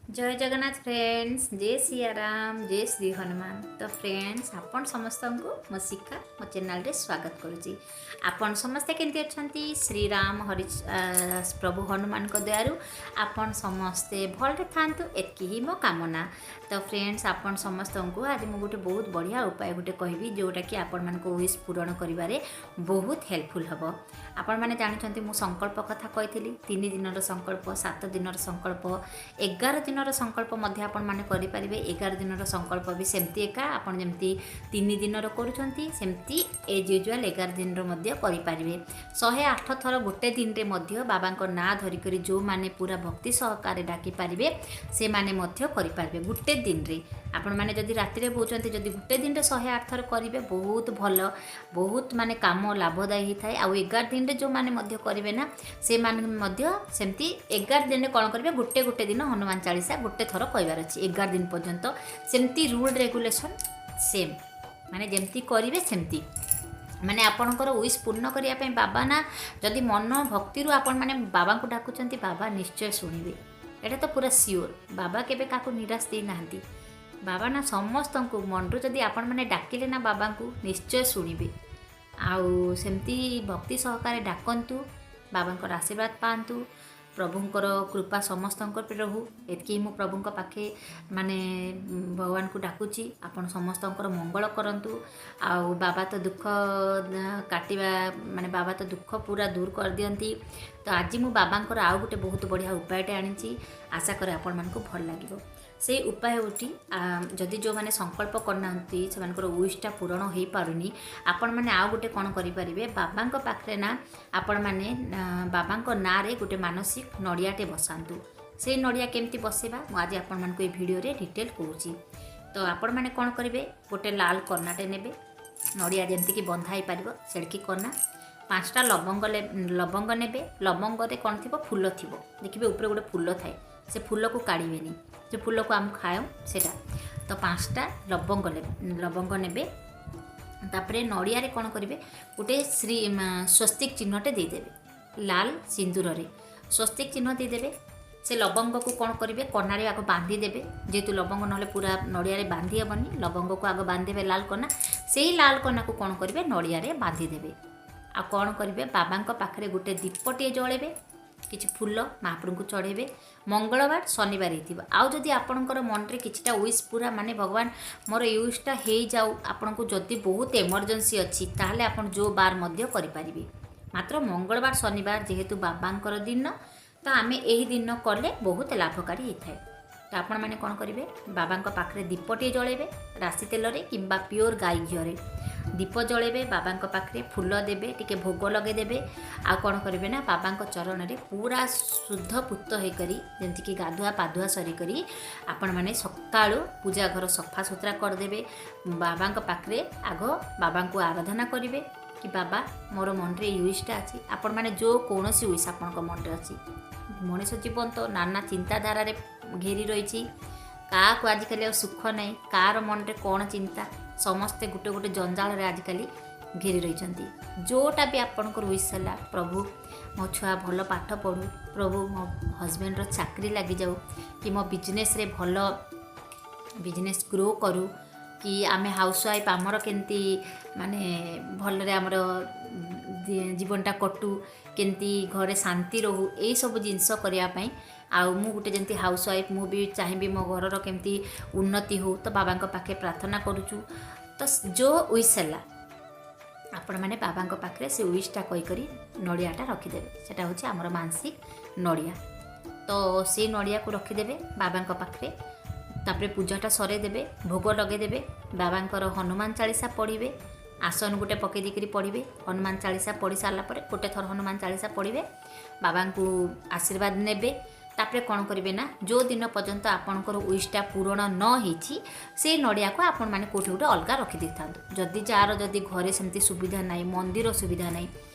ଜୟ Jagannath friends, ଜୟ ସିଆରାମ, ଜୟ ଶ୍ରୀ ହନୁମାନ। ତ friends, ଆପଣ ସମସ୍ତଙ୍କୁ ମୋ ଶିଖା ମୋ ଚ୍ୟାନେଲରେ ସ୍ୱାଗତ କରୁଛି। ଆପଣ ସମସ୍ତେ କେମିତି ଅଛନ୍ତି? ଶ୍ରୀରାମ ହରି ପ୍ରଭୁ ହନୁମାନଙ୍କ ଦୟାରୁ ଆପଣ ସମସ୍ତେ ଭଲରେ ଥାଆନ୍ତୁ, ଏତିକି ହିଁ ମୋ କାମନା। ତ ଫ୍ରେଣ୍ଡସ୍, ଆପଣ ସମସ୍ତଙ୍କୁ ଆଜି ମୁଁ ଗୋଟେ ବହୁତ ବଢ଼ିଆ ଉପାୟ ଗୋଟେ କହିବି, ଯେଉଁଟାକି ଆପଣମାନଙ୍କ ୱିଶ୍ ପୂରଣ କରିବାରେ ବହୁତ ହେଲ୍ପଫୁଲ୍ ହେବ। ଆପଣମାନେ ଜାଣିଛନ୍ତି, ମୁଁ ସଂକଳ୍ପ କଥା କହିଥିଲି, 3 ଦିନର ସଂକଳ୍ପ, 7 ଦିନର ସଂକଳ୍ପ, 11 ଦିନର ସଂକଳ୍ପ ମଧ୍ୟ ଆପଣମାନେ କରିପାରିବେ। 11 ଦିନର ସଂକଳ୍ପ ବି ସେମିତି ଏକା, ଆପଣ ଯେମିତି 3 ଦିନର କରୁଛନ୍ତି, ସେମିତି ଏଜ୍ ୟୁଜୁଆଲ୍ 11 ଦିନର ମଧ୍ୟ କରିପାରିବେ। 108 ଥର ଗୋଟେ ଦିନରେ ମଧ୍ୟ ବାବାଙ୍କ ନାଁ ଧରିକରି ଯେଉଁମାନେ ପୁରା ଭକ୍ତି ସହକାରେ ଡାକିପାରିବେ, ସେମାନେ ମଧ୍ୟ କରିପାରିବେ ଗୋଟେ ଦିନରେ। ଆପଣମାନେ ଯଦି ରାତିରେ ବହୁଛନ୍ତି, ଯଦି ଗୋଟେ ଦିନରେ 108 ଥର କରିବେ, ବହୁତ ଭଲ, ବହୁତ ମାନେ କାମ ଲାଭଦାୟୀ ହେଇଥାଏ। ଆଉ 11 ଦିନରେ ଯେଉଁମାନେ ମଧ୍ୟ କରିବେ ନା, ସେମାନେ ମଧ୍ୟ ସେମିତି 11 ଦିନରେ କ'ଣ କରିବେ? ଗୋଟେ ଗୋଟେ ଦିନ ହନୁମାନ ଚାଳିଶା ଗୋଟେ ଥର କହିବାର ଅଛି 11 ଦିନ ପର୍ଯ୍ୟନ୍ତ। ସେମିତି ରୁଲ୍ ରେଗୁଲେସନ୍ ସେମ୍, ମାନେ ଯେମିତି କରିବେ ସେମିତି ମାନେ ଆପଣଙ୍କର ୱିଶ୍ ପୂର୍ଣ୍ଣ କରିବା ପାଇଁ ବାବା ନା ଯଦି ମନ ଭକ୍ତିରୁ ଆପଣମାନେ ବାବାଙ୍କୁ ଡାକୁଛନ୍ତି, ବାବା ନିଶ୍ଚୟ ଶୁଣିବେ। ଏଇଟା ତ ପୁରା ସିଓର। ବାବା କେବେ କାହାକୁ ନିରାଶ ଦେଇନାହାନ୍ତି। ବାବା ନା ସମସ୍ତଙ୍କୁ ମନରୁ ଯଦି ଆପଣମାନେ ଡାକିଲେ ନା, ବାବାଙ୍କୁ ନିଶ୍ଚୟ ଶୁଣିବେ। ଆଉ ସେମିତି ଭକ୍ତି ସହକାରେ ଡାକନ୍ତୁ, ବାବାଙ୍କର ଆଶୀର୍ବାଦ ପାଆନ୍ତୁ। ପ୍ରଭୁଙ୍କର କୃପା ସମସ୍ତଙ୍କ ଉପରେ ରହୁ, ଏତିକି ମୁଁ ପ୍ରଭୁଙ୍କ ପାଖେ ମାନେ ଭଗବାନଙ୍କୁ ଡାକୁଛି। ଆପଣ ସମସ୍ତଙ୍କର ମଙ୍ଗଳ କରନ୍ତୁ। ଆଉ ବାବା ତ ଦୁଃଖ କାଟିବା, ମାନେ ବାବା ତ ଦୁଃଖ ପୁରା ଦୂର କରିଦିଅନ୍ତି। ତ ଆଜି ମୁଁ ବାବାଙ୍କର ଆଉ ଗୋଟେ ବହୁତ ବଢ଼ିଆ ଉପାୟଟେ ଆଣିଛି। ଆଶା କରେ ଆପଣମାନଙ୍କୁ ଭଲ ଲାଗିବ। ସେଇ ଉପାୟ ହେଉଛି, ଯଦି ଯେଉଁମାନେ ସଂକଳ୍ପ କରିନାହାନ୍ତି, ସେମାନଙ୍କର ୱିଶ୍ଟା ପୂରଣ ହୋଇପାରୁନି, ଆପଣମାନେ ଆଉ ଗୋଟେ କ'ଣ କରିପାରିବେ? ବାବାଙ୍କ ପାଖରେ ନା ଆପଣମାନେ ବାବାଙ୍କ ନାଁରେ ଗୋଟେ ମାନସିକ ନଡ଼ିଆଟେ ବସାନ୍ତୁ। ସେଇ ନଡ଼ିଆ କେମିତି ବସେଇବା, ମୁଁ ଆଜି ଆପଣମାନଙ୍କୁ ଏ ଭିଡ଼ିଓରେ ଡିଟେଲ୍ କହୁଛି। ତ ଆପଣମାନେ କ'ଣ କରିବେ? ଗୋଟେ ଲାଲ କନାଟେ ନେବେ, ନଡ଼ିଆ ଯେମିତିକି ବନ୍ଧା ହେଇପାରିବ ସେଡ଼ିକି କନା। ପାଞ୍ଚଟା ଲବଙ୍ଗ, ଲବଙ୍ଗ ନେବେ। ଲବଙ୍ଗରେ କ'ଣ ଥିବ? ଫୁଲ ଥିବ। ଦେଖିବେ, ଉପରେ ଗୋଟେ ଫୁଲ ଥାଏ। ସେ ଫୁଲକୁ କାଢ଼ିବେନି, ସେ ଫୁଲକୁ ଆମେ ଖାଉ ସେଇଟା। ତ ପାଞ୍ଚଟା ଲବଙ୍ଗ ଲବଙ୍ଗ ନେବେ। ତାପରେ ନଡ଼ିଆରେ କ'ଣ କରିବେ? ଗୋଟେ ଶ୍ରୀ ସ୍ୱସ୍ତିକ ଚିହ୍ନଟେ ଦେଇଦେବେ। ଲାଲ ସିନ୍ଦୁରରେ ସ୍ୱସ୍ତିକ ଚିହ୍ନ ଦେଇଦେବେ। ସେ ଲବଙ୍ଗକୁ କ'ଣ କରିବେ? କନାରେ ଆଗ ବାନ୍ଧିଦେବେ। ଯେହେତୁ ଲବଙ୍ଗ ନହେଲେ ପୁରା ନଡ଼ିଆରେ ବାନ୍ଧି ହେବନି, ଲବଙ୍ଗକୁ ଆଗ ବାନ୍ଧିଦେବେ ଲାଲ କନା। ସେଇ ଲାଲ କନାକୁ କ'ଣ କରିବେ? ନଡ଼ିଆରେ ବାନ୍ଧିଦେବେ। ଆଉ କ'ଣ କରିବେ? ବାବାଙ୍କ ପାଖରେ ଗୋଟେ ଦୀପଟିଏ ଜଳେଇବେ, କିଛି ଫୁଲ ମହାପ୍ରଭୁଙ୍କୁ ଚଢ଼େଇବେ। ମଙ୍ଗଳବାର, ଶନିବାର ହେଇଥିବ। ଆଉ ଯଦି ଆପଣଙ୍କର ମନରେ କିଛିଟା ୱିଶ୍ ପୁରା ମାନେ ଭଗବାନ ମୋର ଏଇ ୱିଶ୍ଟା ହେଇଯାଉ, ଆପଣଙ୍କୁ ଯଦି ବହୁତ ଏମର୍ଜେନ୍ସି ଅଛି, ତାହେଲେ ଆପଣ ଯେଉଁ ବାର ମଧ୍ୟ କରିପାରିବେ। ମାତ୍ର ମଙ୍ଗଳବାର, ଶନିବାର ଯେହେତୁ ବାବାଙ୍କର ଦିନ, ତ ଆମେ ଏହି ଦିନ କଲେ ବହୁତ ଲାଭକାରୀ ହେଇଥାଏ। ତ ଆପଣମାନେ କ'ଣ କରିବେ? ବାବାଙ୍କ ପାଖରେ ଦୀପଟିଏ ଜଳେଇବେ, ରାଶି ତେଲରେ କିମ୍ବା ପିଓର ଗାଈ ଘିଅରେ ଦୀପ ଜଳେଇବେ। ବାବାଙ୍କ ପାଖରେ ଫୁଲ ଦେବେ, ଟିକେ ଭୋଗ ଲଗେଇଦେବେ। ଆଉ କ'ଣ କରିବେ ନା, ବାବାଙ୍କ ଚରଣରେ ପୁରା ଶୁଦ୍ଧ ପୂତ ହେଇକରି, ଯେମିତିକି ଗାଧୁଆ ପାଧୁଆ ସରିକରି, ଆପଣମାନେ ସକାଳୁ ପୂଜା ଘର ସଫାସୁତୁରା କରିଦେବେ। ବାବାଙ୍କ ପାଖରେ ଆଗ ବାବାଙ୍କୁ ଆରାଧନା କରିବେ କି ବାବା, ମୋର ମନରେ ଏଇ ୱିଶ୍ଟା ଅଛି। ଆପଣମାନେ ଯେଉଁ କୌଣସି ୱିଶ୍ ଆପଣଙ୍କ ମନରେ ଅଛି, ମଣିଷ ଜୀବନ ତ ନାନା ଚିନ୍ତାଧାରାରେ ଘେରି ରହିଛି। କାହାକୁ ଆଜିକାଲି ଆଉ ସୁଖ ନାହିଁ। କାହାର ମନରେ କ'ଣ ଚିନ୍ତା, ସମସ୍ତେ ଗୋଟେ ଗୋଟେ ଜଞ୍ଜାଳରେ ଆଜିକାଲି ଘେରି ରହିଛନ୍ତି। ଯେଉଁଟା ବି ଆପଣଙ୍କର ୱିଶ୍ ହେଲା, ପ୍ରଭୁ ମୋ ଛୁଆ ଭଲ ପାଠ ପଢ଼ୁ, ପ୍ରଭୁ ମୋ ହଜବେଣ୍ଡର ଚାକିରି ଲାଗିଯାଉ, କି ମୋ ବିଜନେସ୍ରେ ଭଲ ବିଜନେସ୍ ଗ୍ରୋ କରୁ, କି ଆମେ ହାଉସ୍ ୱାଇଫ୍, ଆମର କେମିତି ମାନେ ଭଲରେ ଆମର ଜୀବନଟା କଟୁ, କେମିତି ଘରେ ଶାନ୍ତି ରହୁ, ଏଇସବୁ ଜିନିଷ କରିବା ପାଇଁ। ଆଉ ମୁଁ ଗୋଟେ ଯେମିତି ହାଉସ୍ ୱାଇଫ୍, ମୁଁ ବି ଚାହିଁବି ମୋ ଘରର କେମିତି ଉନ୍ନତି ହଉ। ତ ବାବାଙ୍କ ପାଖେ ପ୍ରାର୍ଥନା କରୁଛୁ। ତ ଯେଉଁ ୱିଶ୍ ହେଲା, ଆପଣମାନେ ବାବାଙ୍କ ପାଖରେ ସେ ୱିଶ୍ଟା କହିକରି ନଡ଼ିଆଟା ରଖିଦେବେ। ସେଟା ହେଉଛି ଆମର ମାନସିକ ନଡ଼ିଆ। ତ ସେଇ ନଡ଼ିଆକୁ ରଖିଦେବେ ବାବାଙ୍କ ପାଖରେ। ତାପରେ ପୂଜାଟା ସରେଇଦେବେ, ଭୋଗ ଲଗେଇଦେବେ, ବାବାଙ୍କର ହନୁମାନ ଚାଳିଶା ପଢ଼ିବେ। ଆସନ ଗୋଟେ ପକେଇ ଦେଇକରି ପଢ଼ିବେ। ହନୁମାନ ଚାଳିଶା ପଢ଼ି ସାରିଲା ପରେ, ଗୋଟେ ଥର ହନୁମାନ ଚାଳିଶା ପଢ଼ିବେ, ବାବାଙ୍କୁ ଆଶୀର୍ବାଦ ନେବେ। ତାପରେ କ'ଣ କରିବେ ନା, ଯେଉଁ ଦିନ ପର୍ଯ୍ୟନ୍ତ ଆପଣଙ୍କର ୱିଶ୍ଟା ପୂରଣ ନ ହେଇଛି, ସେଇ ନଡ଼ିଆକୁ ଆପଣମାନେ କେଉଁଠି ଗୋଟେ ଅଲଗା ରଖିଦେଇଥାନ୍ତୁ। ଯଦି ଯାହାର ଯଦି ଘରେ ସେମିତି ସୁବିଧା ନାହିଁ, ମନ୍ଦିର ସୁବିଧା ନାହିଁ,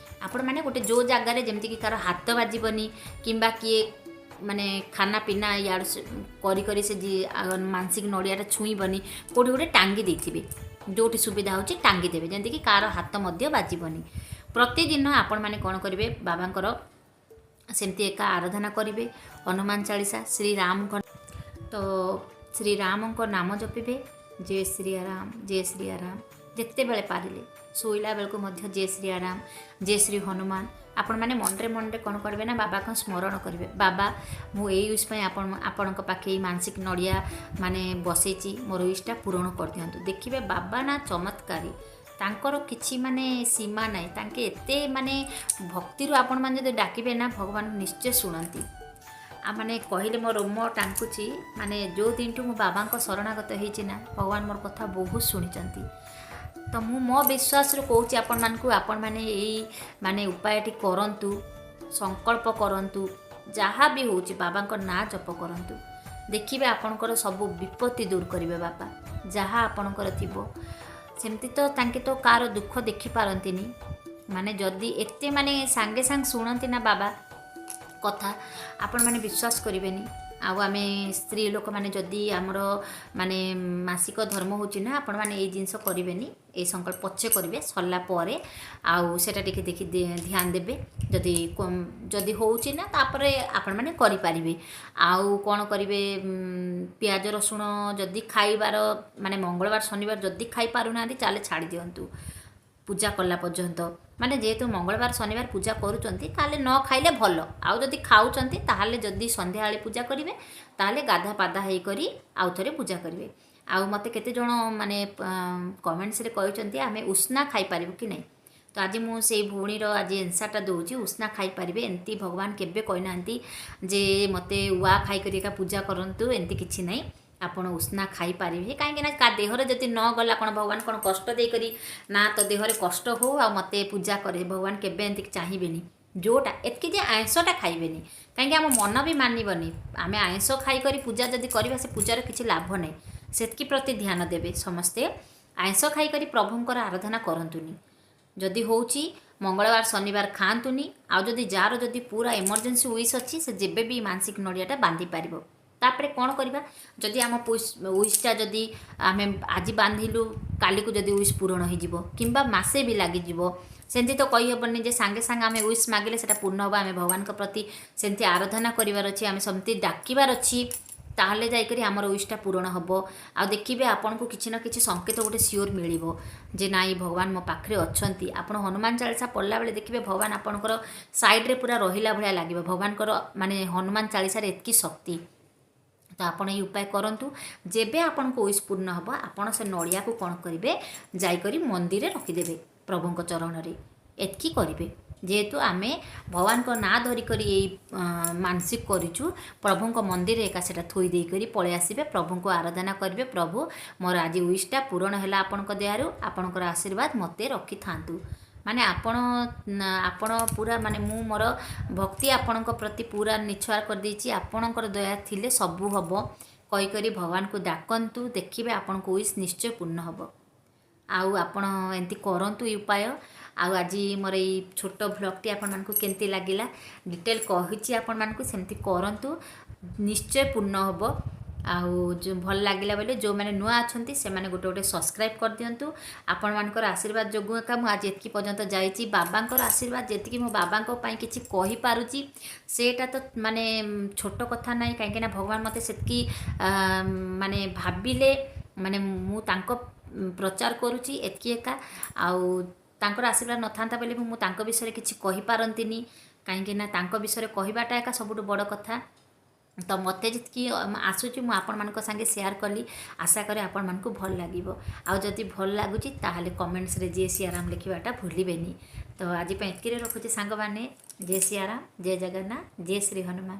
ଆପଣମାନେ ଗୋଟେ ଯେଉଁ ଜାଗାରେ ଯେମିତିକି କାହାର ହାତ ବାଜିବନି, କିମ୍ବା କିଏ ମାନେ ଖାନା ପିନା ଇଆଡ଼ୁ କରି କରି ସେ ମାନସିକ ନଡ଼ିଆଟା ଛୁଇଁବନି, କେଉଁଠି ଗୋଟେ ଟାଙ୍ଗି ଦେଇଥିବେ। ଯେଉଁଠି ସୁବିଧା ହେଉଛି ଟାଙ୍ଗି ଦେବେ, ଯେମିତିକି କାହାର ହାତ ମଧ୍ୟ ବାଜିବନି। ପ୍ରତିଦିନ ଆପଣମାନେ କ'ଣ କରିବେ? ବାବାଙ୍କର ସେମିତି ଏକା ଆରାଧନା କରିବେ, ହନୁମାନ ଚାଳିଶା, ଶ୍ରୀରାମଙ୍କ ତ ଶ୍ରୀରାମଙ୍କ ନାମ ଜପିବେ, ଜୟ ଶ୍ରୀ ରାମ, ଜୟ ଶ୍ରୀ ରାମ। ଯେତେବେଳେ ପାରିଲେ ଶୋଇଲା ବେଳକୁ ମଧ୍ୟ ଜୟ ଶ୍ରୀ ରାମ, ଜୟ ଶ୍ରୀ ହନୁମାନ। ଆପଣମାନେ ମନରେ ମନରେ କ'ଣ କରିବେ ନା ବାବାଙ୍କ ସ୍ମରଣ କରିବେ। ବାବା, ମୁଁ ଏଇ ୱିଶ୍ ପାଇଁ ଆପଣଙ୍କ ପାଖେ ଏଇ ମାନସିକ ନଡ଼ିଆ ମାନେ ବସେଇଛି, ମୋର ୱିଶ୍ଟା ପୂରଣ କରିଦିଅନ୍ତୁ। ଦେଖିବେ ବାବା ନା ଚମତ୍କାରୀ, ତାଙ୍କର କିଛି ମାନେ ସୀମା ନାହିଁ। ତାଙ୍କେ ଏତେ ମାନେ ଭକ୍ତିରୁ ଆପଣମାନେ ଯଦି ଡାକିବେ ନା, ଭଗବାନ ନିଶ୍ଚୟ ଶୁଣନ୍ତି। ଆଉ ମାନେ କହିଲେ ମୋ ରୋମ ଟାଙ୍କୁଛି। ମାନେ ଯେଉଁ ଦିନଠୁ ମୁଁ ବାବାଙ୍କ ଶରଣାଗତ ହେଇଛି ନା, ଭଗବାନ ମୋର କଥା ବହୁତ ଶୁଣିଛନ୍ତି। ତ ମୁଁ ମୋ ବିଶ୍ୱାସରୁ କହୁଛି ଆପଣମାନଙ୍କୁ, ଆପଣମାନେ ଏଇ ମାନେ ଉପାୟଟି କରନ୍ତୁ, ସଂକଳ୍ପ କରନ୍ତୁ, ଯାହା ବି ହେଉଛି ବାବାଙ୍କ ନାଁ ଜପ କରନ୍ତୁ। ଦେଖିବେ ଆପଣଙ୍କର ସବୁ ବିପତ୍ତି ଦୂର କରିବେ ବାବା, ଯାହା ଆପଣଙ୍କର ଥିବ। ସେମିତି ତ ତାଙ୍କେ ତ କାହାର ଦୁଃଖ ଦେଖିପାରନ୍ତିନି। ମାନେ ଯଦି ଏତେ ମାନେ ସାଙ୍ଗେ ସାଙ୍ଗେ ଶୁଣନ୍ତି ନା ବାବା କଥା, ଆପଣମାନେ ବିଶ୍ୱାସ କରିବେନି। ଆଉ ଆମେ ସ୍ତ୍ରୀ ଲୋକମାନେ ଯଦି ଆମର ମାନେ ମାସିକ ଧର୍ମ ହେଉଛି ନା, ଆପଣମାନେ ଏଇ ଜିନିଷ କରିବେନି। ଏଇ ସଂକଳ୍ପ ପଛେ କରିବେ, ସରିଲା ପରେ। ଆଉ ସେଇଟା ଟିକେ ଦେଖି ଧ୍ୟାନ ଦେବେ। ଯଦି ହେଉଛି ନା, ତାପରେ ଆପଣମାନେ କରିପାରିବେ। ଆଉ କ'ଣ କରିବେ? ପିଆଜ ରସୁଣ ଯଦି ଖାଇବାର, ମାନେ ମଙ୍ଗଳବାର ଶନିବାର ଯଦି ଖାଇପାରୁନାହାନ୍ତି, ତାହେଲେ ଛାଡ଼ି ଦିଅନ୍ତୁ ପୂଜା କଲା ପର୍ଯ୍ୟନ୍ତ। ମାନେ ଯେହେତୁ ମଙ୍ଗଳବାର ଶନିବାର ପୂଜା କରୁଛନ୍ତି, ତାହେଲେ ନ ଖାଇଲେ ଭଲ। ଆଉ ଯଦି ଖାଉଛନ୍ତି, ତାହେଲେ ଯଦି ସନ୍ଧ୍ୟାବେଳେ ପୂଜା କରିବେ, ତାହେଲେ ଗାଧା ପାଧା ହେଇକରି ଆଉ ଥରେ ପୂଜା କରିବେ। ଆଉ ମୋତେ କେତେ ଜଣ ମାନେ କମେଣ୍ଟସରେ କହିଛନ୍ତି, ଆମେ ଉଷୁନା ଖାଇପାରିବୁ କି ନାହିଁ? ତ ଆଜି ମୁଁ ସେଇ ଭଉଣୀର ଆଜି ଏନ୍ସର୍ଟା ଦେଉଛି। ଉଷୁନା ଖାଇପାରିବେ। ଏମିତି ଭଗବାନ କେବେ କହିନାହାନ୍ତି ଯେ ମୋତେ ଉଆ ଖାଇକରି ଏକା ପୂଜା କରନ୍ତୁ, ଏମିତି କିଛି ନାହିଁ। ଆପଣ ଉଷୁନା ଖାଇପାରିବେ। କାହିଁକି ନା କା ଦେହରେ ଯଦି ନ ଗଲା, କ'ଣ ଭଗବାନ କ'ଣ କଷ୍ଟ ଦେଇକରି ନା ତୋ ଦେହରେ କଷ୍ଟ ହଉ ଆଉ ମୋତେ ପୂଜା କରେ, ଭଗବାନ କେବେ ଏମିତି ଚାହିଁବେନି। ଯେଉଁଟା ଏତିକି ଯେ ଆଇଁଷଟା ଖାଇବେନି, କାହିଁକି ଆମ ମନ ବି ମାନିବନି। ଆମେ ଆଇଁଷ ଖାଇକରି ପୂଜା ଯଦି କରିବା, ସେ ପୂଜାର କିଛି ଲାଭ ନାହିଁ। ସେତିକି ପ୍ରତି ଧ୍ୟାନ ଦେବେ ସମସ୍ତେ। ଆଇଁଷ ଖାଇକରି ପ୍ରଭୁଙ୍କର ଆରାଧନା କରନ୍ତୁନି। ଯଦି ହେଉଛି ମଙ୍ଗଳବାର ଶନିବାର ଖାଆନ୍ତୁନି। ଆଉ ଯଦି ଯାହାର ଯଦି ପୁରା ଏମର୍ଜେନ୍ସି ୱିଶ୍ ଅଛି, ସେ ଯେବେ ବି ମାନସିକ ନଡ଼ିଆଟା ବାନ୍ଧି ପାରିବ। ତାପରେ କ'ଣ କରିବା? ଯଦି ଆମ ୱିଶ୍ଟା ଯଦି ଆମେ ଆଜି ବାନ୍ଧିଲୁ, କାଲିକୁ ଯଦି ୱିଶ୍ ପୂରଣ ହେଇଯିବ କିମ୍ବା ମାସେ ବି ଲାଗିଯିବ, ସେମିତି ତ କହିହେବନି ଯେ ସାଙ୍ଗେ ସାଙ୍ଗେ ଆମେ ୱିଶ୍ ମାଗିଲେ ସେଟା ପୂର୍ଣ୍ଣ ହେବ। ଆମେ ଭଗବାନଙ୍କ ପ୍ରତି ସେମିତି ଆରାଧନା କରିବାର ଅଛି, ଆମେ ସେମିତି ଡାକିବାର ଅଛି, ତାହେଲେ ଯାଇକରି ଆମର ୱିଶ୍ଟା ପୂରଣ ହେବ। ଆଉ ଦେଖିବେ ଆପଣଙ୍କୁ କିଛି ନା କିଛି ସଂକେତ ଗୋଟେ ସିଓର ମିଳିବ ଯେ ନାଇଁ, ଭଗବାନ ମୋ ପାଖରେ ଅଛନ୍ତି। ଆପଣ ହନୁମାନ ଚାଳିଶା ପଢ଼ିଲା ବେଳେ ଦେଖିବେ ଭଗବାନ ଆପଣଙ୍କର ସାଇଡ଼୍ରେ ପୁରା ରହିଲା ଭଳିଆ ଲାଗିବ। ଭଗବାନଙ୍କର ମାନେ ହନୁମାନ ଚାଳିଶାରେ ଏତିକି ଶକ୍ତି। ତ ଆପଣ ଏଇ ଉପାୟ କରନ୍ତୁ। ଯେବେ ଆପଣଙ୍କ ୱିଶ୍ ପୂର୍ଣ୍ଣ ହେବ, ଆପଣ ସେ ନଡ଼ିଆକୁ କ'ଣ କରିବେ? ଯାଇକରି ମନ୍ଦିରରେ ରଖିଦେବେ ପ୍ରଭୁଙ୍କ ଚରଣରେ। ଏତିକି କରିବେ। ଯେହେତୁ ଆମେ ଭଗବାନଙ୍କ ନାଁ ଧରିକରି ଏଇ ମାନସିକ କରିଛୁ, ପ୍ରଭୁଙ୍କ ମନ୍ଦିରରେ ଏକା ସେଟା ଥୋଇ ଦେଇକରି ପଳେଇ ଆସିବେ। ପ୍ରଭୁଙ୍କୁ ଆରାଧନା କରିବେ, ପ୍ରଭୁ, ମୋର ଆଜି ୱିଶ୍ଟା ପୂରଣ ହେଲା ଆପଣଙ୍କ ଦୟାରୁ, ଆପଣଙ୍କର ଆଶୀର୍ବାଦ ମୋତେ ରଖିଥାନ୍ତୁ। ମାନେ ଆପଣ ପୁରା ମାନେ ମୁଁ ମୋର ଭକ୍ତି ଆପଣଙ୍କ ପ୍ରତି ପୁରା ନିଛାବର କରିଦେଇଛି, ଆପଣଙ୍କର ଦୟା ଥିଲେ ସବୁ ହେବ କହିକରି ଭଗବାନଙ୍କୁ ଡାକନ୍ତୁ। ଦେଖିବେ ଆପଣଙ୍କ ୱିଶ୍ ନିଶ୍ଚୟ ପୂର୍ଣ୍ଣ ହେବ। ଆଉ ଆପଣ ଏମିତି କରନ୍ତୁ ଏଇ ଉପାୟ। ଆଉ ଆଜି ମୋର ଏଇ ଛୋଟ ଭ୍ଲଗ୍ଟି ଆପଣମାନଙ୍କୁ କେମିତି ଲାଗିଲା? ଡିଟେଲ୍ କହିଛି ଆପଣମାନଙ୍କୁ, ସେମିତି କରନ୍ତୁ, ନିଶ୍ଚୟ ପୂର୍ଣ୍ଣ ହେବ। ଆଉ ଯେଉଁ ଭଲ ଲାଗିଲା ବୋଲେ, ଯେଉଁମାନେ ନୂଆ ଅଛନ୍ତି ସେମାନେ ଗୋଟେ ଗୋଟେ ସବସ୍କ୍ରାଇବ୍ କରିଦିଅନ୍ତୁ। ଆପଣମାନଙ୍କର ଆଶୀର୍ବାଦ ଯୋଗୁଁ ଏକା ମୁଁ ଆଜି ଏତିକି ପର୍ଯ୍ୟନ୍ତ ଯାଇଛି। ବାବାଙ୍କର ଆଶୀର୍ବାଦ ଯେତିକି ମୁଁ ବାବାଙ୍କ ପାଇଁ କିଛି କହିପାରୁଛି, ସେଇଟା ତ ମାନେ ଛୋଟ କଥା ନାହିଁ। କାହିଁକିନା ଭଗବାନ ମୋତେ ସେତିକି ମାନେ ଭାବିଲେ, ମାନେ ମୁଁ ତାଙ୍କ ପ୍ରଚାର କରୁଛି ଏତିକି ଏକା। ଆଉ ତାଙ୍କର ଆଶୀର୍ବାଦ ନଥାନ୍ତା ବୋଲି ମୁଁ ତାଙ୍କ ବିଷୟରେ କିଛି କହିପାରନ୍ତିନି, କାହିଁକିନା ତାଙ୍କ ବିଷୟରେ କହିବାଟା ଏକା ସବୁଠୁ ବଡ଼ କଥା। ତ ମୋତେ ଯେତିକି ଆସୁଛି ମୁଁ ଆପଣମାନଙ୍କ ସାଙ୍ଗେ ସେୟାର କଲି। ଆଶା କରେ ଆପଣମାନଙ୍କୁ ଭଲ ଲାଗିବ। ଆଉ ଯଦି ଭଲ ଲାଗୁଛି, ତାହେଲେ କମେଣ୍ଟସରେ ଜୟ ସିଆରାମ ଲେଖିବାଟା ଭୁଲିବେନି। ତ ଆଜି ପାଇଁ ଏତିକିରେ ରଖୁଛି ସାଙ୍ଗମାନେ। ଜୟ ସିଆରାମ, ଜୟ ଜଗନ୍ନାଥ, ଜୟ ଶ୍ରୀ ହନୁମାନ।